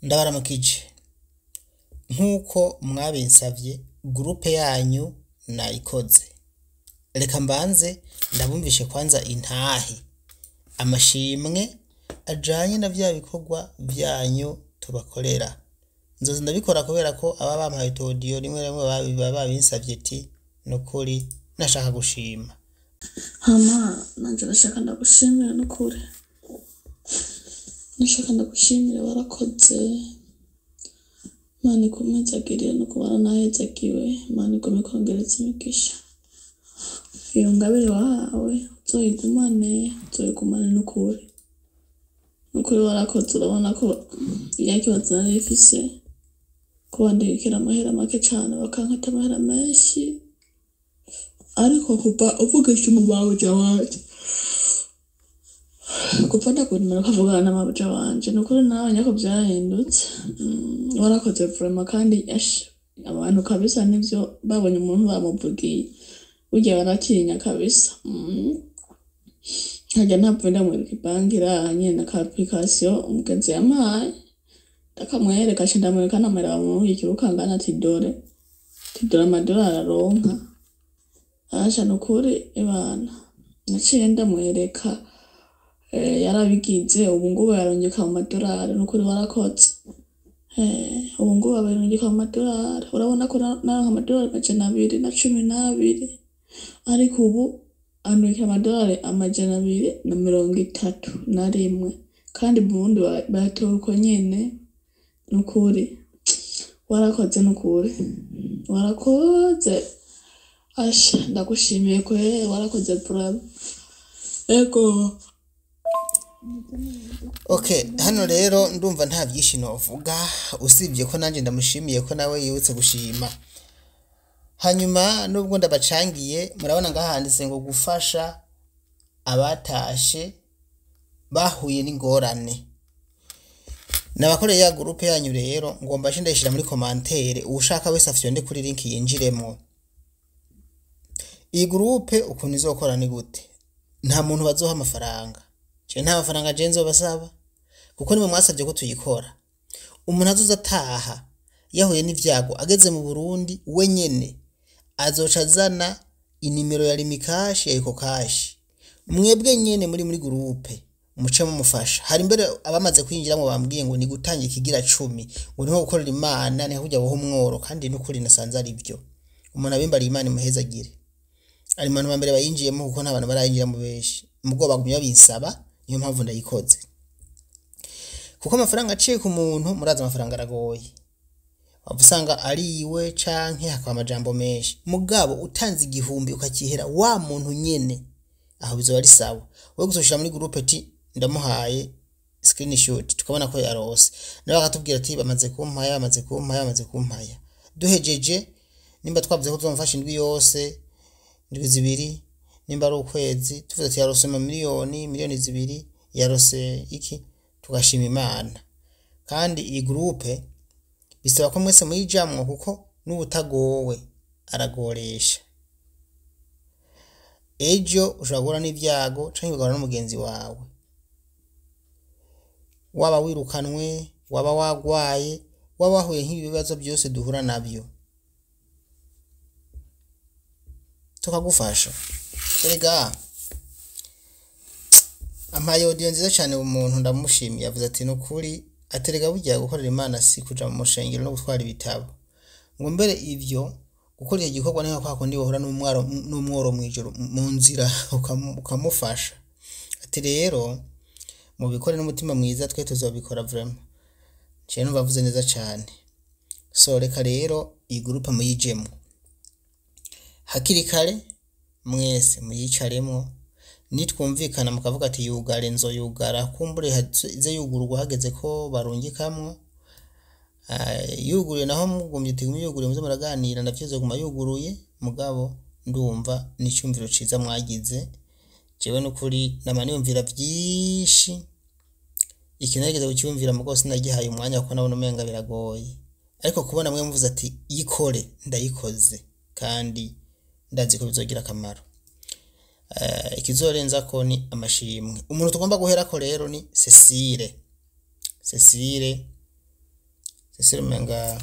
Ndabaramukije nk'uko mwabinsavye, groupe yanyu nayikoze. Reka mbanze ndabumvishe kwanza intahe, amashimwe ajanye na vya bikorwa vyanyu tubakorera. Nzoza ndabikora kubera ko aba bampaye utu audio rimwe rimwe baba babinsavye ati nukuri nashaka gushima. Hama nanje ndashaka ndagushimira nukuri, ndashaka ndagushimire, warakoze. Imana ikumezagirire no waranahezagiwe. Imana igume ikongereza imigisha. Iyo ngabire wahawe uzoyigumane, uzoyigumane nukuri. Nukuri warakoze. Urabona ko ya kibazo nari mfise ko bandungikira amahera make cane, bakankata amahera menshi, ariko kuva uvugisha umumabuja wanje, kuva ndakwemera ukavugana na mabuja wanje, nukuri nabonye ko vyahindutse. Warakoze vraiment. Kandi asha, abantu kabisa nivyo, babonye umuntu bamuvugiye burya baratinya kabisa. Nkarya ntapfuye ndamwereka ibanki iraha nyene, ka application umugenzi yampaye, ndakamwereka, aca ndamwereka n'amahera bamurungikira uko angana, ati dore, ati dore amadorari aronka. Asha, nukuri ebana, naciye ndamwereka, yarabigize. Ubu ngubu yarungika mu madorari. Nukuri warakoze. Ubu ngubu abarungika mu madorari. Urabona ko naronka amadorari 212, ariko ubu andungikira amadorari 231, kandi mu Burundi bayatora uko nyene. Nukuri warakoze, nukuri warakoze. Asha, ndagushimiye kwe, warakoze vraiment, ego. Okay, hano rero ndumva nta byinshi novuga usibye ko nanjye ndamushimiye ko nawe yibutse gushima. Hanyuma nubwo ndabacangiye, murabona ngaha handitse ngo gufasha abatashe bahuye n'ingorane. Nabakoreye ya groupe yanyu rero, ngomba nce ndayishira muri commentaire, uwushaka wese afyonde kuri link yinjiremwo. Iyi groupe ukuntu izokora ni gute? Nta muntu bazoha amafaranga. Je nta mafaranga je nzobasaba kuko nimwe mwasavye ko tuyikora. Umuntu azoza ataha yahuye n'ivyago ageze mu Burundi, we nyene azoca azana inimero ya Lumicash, ya Ecocash. Mwebwe nyene muri groupe muce mumufasha. Hari mbere abamaze kwinjiramo bambwiye ngo ni gutanga ikigira 10, ngo niho gukorera Imana, niho kujya guha umworo, kandi n'ukuri nasanze ari byo. Umuntu abimbariye, Imana imuhezagire. Ari mu bantu ba mbere bayinjiyemo kuko nta bantu barayinjiramo benshi. Mubwo bagumye babinsaba, niyo mpamvu ndayikoze. Kuko amafaranga aciye ku muntu, murazi amafaranga aragoye. Waba usanga ariwe canke hakaba amajambo menshi. Mugabo utanze 1000 ukakihera wa muntu nyene, aho bizoba ari sawa. Wewe gusoshira muri groupe ati ndamuhaye screenshot, tukabona ko yarose. Nawe akatubwira ati bamaze kumpaya, bamaze kumpaya, bamaze kumpaya. Duhejeje, nimba twavuze ko tuzomufasha indwi yose, indwi 2, nimba ari ukwezi, tuvuze ati yarose ama miliyoni, miliyoni 2, yarose iki, tugashima Imana. Kandi iyi groupe bisaba ko mwese muyijamwo kuko n'ubutagowe aragoresha. Ejo ushobora guhura n'ivyago canke ugahura n'umugenzi wawe. Waba wirukanwe, waba wagwaye, waba wahuye nk'ibibazo byose duhura navyo, tukagufasha. Erega ampaye audio nziza cyane umuntu, ndamushimiye. Yavuze ati nukuri, aterega burya gukorera Imana si kuja mu mushengero no gutwara ibitabo. Ngo mbere ivyo gukora iki gikorwa ni nka kwa kundi wahura n'umwaro n'umworo mw'ijoro mu nzira ukamufasha. Ati rero mubikore n'umutima mwiza, twe tuzobikora vraiment. Ciye numva avuze neza cyane. So reka rero iyi groupe muyijemwo hakiri kare, mwese muyicaremwo. Nitwumvikana mukavuga ati yugare, nzoyugara, kumbure ize yugururwa hageze ko barungikamwo. Yuguruye naho mugumye uti gume yuguruye, muze muraganira, ndavyo izoguma yuguruye. Mugabo ndumva n'icyumviro ciza mwagize. Jewe nukuri nama niyumvira vyinshi, ikintu narigeze kucyumvira mugabo sinagihaye umwanya kuko nabona umenga biragoye, ariko kubona mwe muvuze ati yikore, ndayikoze kandi ndazi ko bizogira akamaro. Ikizorenza ko ni amashimwe. Umuntu tugomba guherako rero ni Cecile. Cecile. Cecile umenga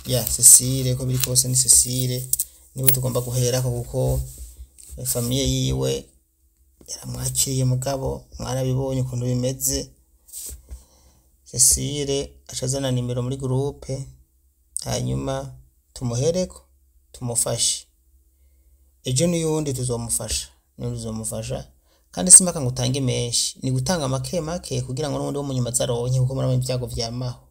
ya Cecile, ko biri kose ni Cecile niwe tugomba guherako, kuko famille yiwe yaramwakiriye, mugabo mwarabibonye ukuntu bimeze. Cecile aca azana nimero muri groupe, hanyuma tumuhereko tumufashe. Ejo n'uyundi tuzomufasha, n'undi tuzomufasha. Kandi simpaka ngo utange menshi, ni gutanga make make kugira ngo n'ubundi wo munyuma azaronke, kuko murabona ibyago vyamaho.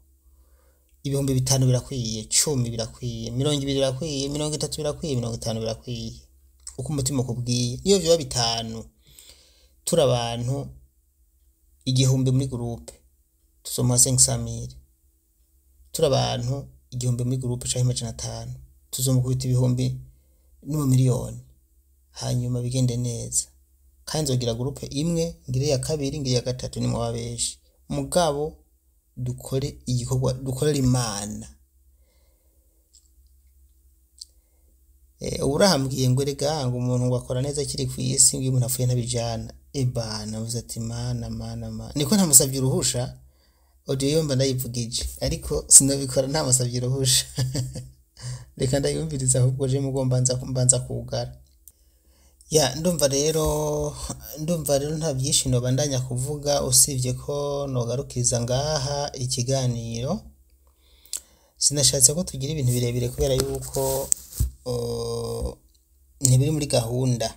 5000 birakwiye, 10 birakwiye, 20 birakwiye, 30 birakwiye, 50 birakwiye, uko umutima ukubwiye. Niyo vyoba 5, turi abantu 1000 muri groupe tuzomuha 500,000, turi abantu 1000 muri groupe canke 500 tuzomukubita ibihumbi n'amamiliyoni, hanyuma bigende neza. Kandi nzogira groupe imwe, ngire iya kabiri, ngire iya gatatu, nimwaba benshi. Mugabo dukore igikorwa, dukorere Imana. Ubu urahambwiye ngo erega ngo umuntu ngo akora neza akiri ku isi, ngo iyo umuntu apfuye ntabijana. Ebana navuze ati mana mana mana, niko ntamusabye uruhusha. Audio yo mba ndayivugije, ariko sinabikora ntamusabye uruhusha. Reka ndayumviriza ahubwo je mugo mbanza kugara. Ya, ndumva rero nta byinshi nobandanya kuvuga, usibye ko nogarukiriza ngaha ikiganiro. Sinashatse ko tugira ibintu birebire kubera yuko ntibiri muri gahunda.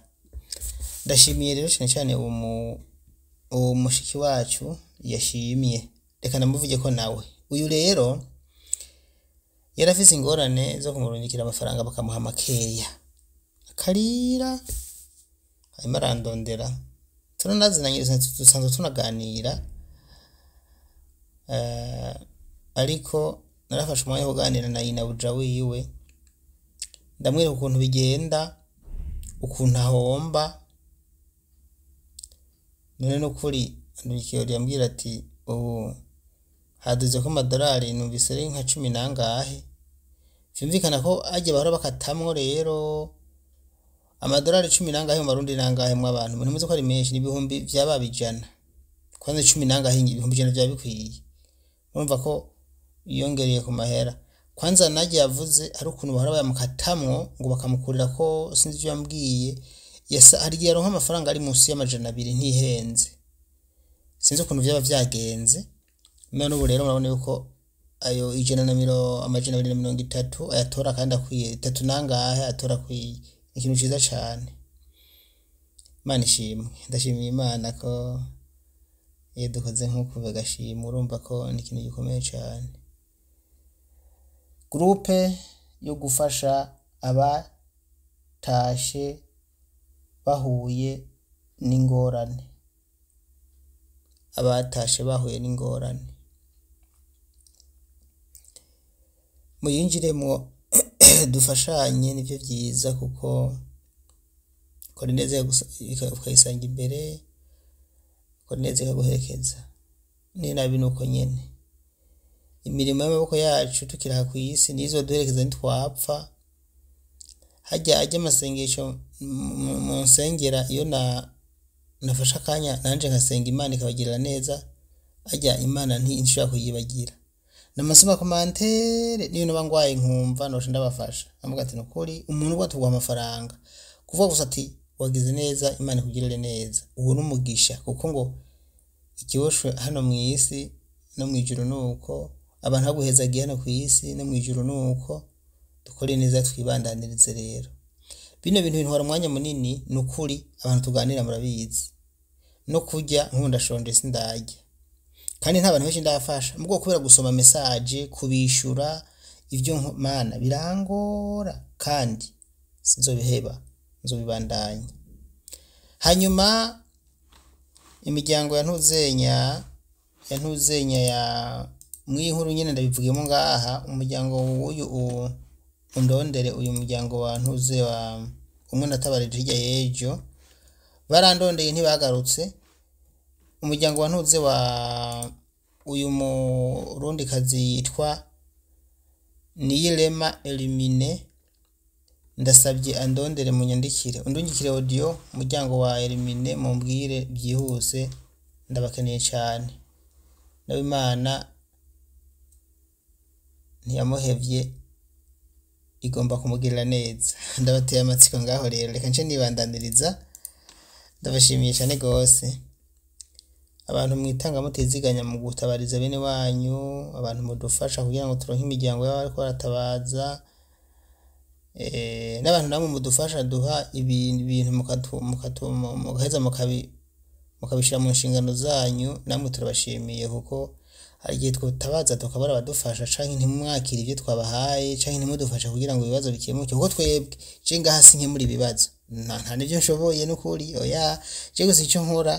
Ndashimiye rero cyane cyane uwo mushiki wacu yashimye, reka ndamuvuge ko nawe uyu rero yarafise ingorane zo kumurungikira amafaranga bakamuha makeya, akarira, hanyuma arandondera, turanazinanye, dusanzwe tunaganira, ariko narafashe umwanya wo kuganira na nyinabuja wiwe, ndamwereka ukuntu bigenda, ukuntu ahomba. None nukuri andikiyori yambwira ati ubu haduze ko amadolari numvise ari nka cumi nangahe, vyumvikana ko ajya bahora bakatamwo rero amadolari cumi nangahe mu marundi nangahe mu abantu ntimuzi ko ari menshi, ni ibihumbi vyaba 100, kwanza cumi nangahe 100,000 vyaba bikwiye. Urumva ko yiyongereye ku mahera. Kwanza najye yavuze hari ukuntu bahora bayamukatamwo ngo bakamukurira ko sinzi ivyo yambwiye, hari igihe aronka amafaranga ari munsi y'200 ntihenze, sinzi ukuntu vyaba vyagenze. None ubu rero murabona yuko ayo 230 ayatora kandi akwiye, itatu nangahe atora akwiye, ni ikintu ciza cane. Imana ishimwe, ndashimiye Imana ko iyo dukoze nk'uku bagashima, urumva ko ni ikintu gikomeye cane. Groupe yo gufasha abatashe bahuye n'ingorane, abatashe bahuye n'ingorane, muyinjiremwo dufashanye, nivyo vyiza, kuko kora neza ukayisanga imbere, kora neza ikaguherekeza, n'inabi nuko nyene. Imirimo y'amaboko yacu tukiri aha kw'isi niyo izoduherekeza nitwapfa. Harya ajya amasengesho mu nsengera, iyo nafashe akanya nanje nkasenga Imana ikabagirira neza, harya Imana ntishobora kuyibagira. Namasoma komantere niyo noba ngwaye nkumva noca ndabafasha, amuga ati nukuri umuntu ubwo tuguha amafaranga kuvuga gusa ati wagize neza, Imana ikugirire neza, uwo n'umugisha, kuko ngo ikiboshwe hano mw'isi no mw'ijuru nuko abantu baguhezagiye hano kw'isi no mw'ijuru nuko dukore neza twibandanirize. Rero bino bintu bintwara umwanya munini, nukuri abantu tuganira murabizi, no kurya nk'ubu ndashonje sindarya, kandi nta bantu benshi ndafasha mubwo kubera gusoma message kubishura ivyo mana birangora, kandi sinzobiheba, nzobibandanya. Hanyuma imiryango ya ntuzenya ya mwinkuru nyene ndabivugiyemo ngaha, umuryango w'uyu undondere, uyu muryango wa ntuze wa umwe natabarije hirya y'ejo, barandondeye ntibagarutse. Umuryango wa ntuze wa uyu murundikazi yitwa Niyirema Elimine, ndasabye andondere, munyandikire, undungikire audio, umuryango wa Elimine mumbwire byihuse, ndabakeneye cyane. Nawe Imana ntiyamuhevye, igomba kumugirira neza. Ndabateye amatsiko ngaho rero, reka nce nibandaniriza. Ndabashimiye cyane gose abantu mwitanga mutiziganya mu gutabariza bene wanyu, abantu mudufasha kugira ngo turonke imiryango y'abariko baratabaza, n'abantu namwe mudufasha duha ibintu mugaheza mukabishira mu nshingano zanyu, namwe turabashimiye kuko hari igihe twutabaza tukabura abadufasha, canke ntimwakire ibyo twabahaye, canke ntimudufashe kugira ngo ibibazo bikemuke, kuko twebwe je ngaha sinkemura ibibazo, nta nivyo nshoboye n'ukuri, oya. Je gusa ico nkora,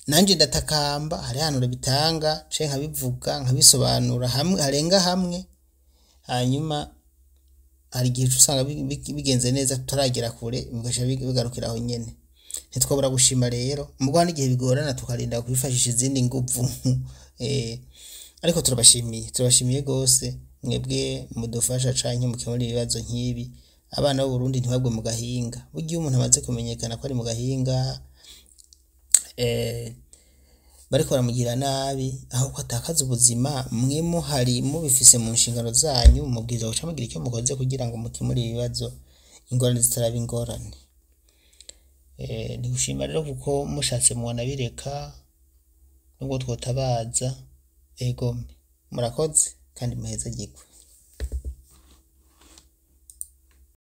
nanje ndatakamba, hari ahantu bitanga canke nkabivuga nkabisobanura hamwe harenga hamwe, hanyuma hari igihe uca usanga bigenze neza tutaragera kure, bigaca bigarukira aho nyene. Ntitwabura gushima rero, mugabo hari n'igihe bigorana tukarinda kwifashisha izindi nguvu. Ariko turabashimiye, turabashimiye gose mwebwe mudufasha canke mukemura ibibazo nk'ibi, abana b'Uburundi ntibagwe mu gahinga. Burya iyo umuntu amaze kumenyekana ko ari mu gahinga, bariko baramugira nabi, aho ko atakaza ubuzima, mwe muhari mubifise mu nshingano zanyu, mubwirizwa guca mugira icyo mukoze kugira ngo mukemure ibibazo, ingorane zitaraba ingorane. Ni gushima rero kuko mushatse mubona bireka nubwo twotabaza. Egome murakoze kandi muhezagirwe.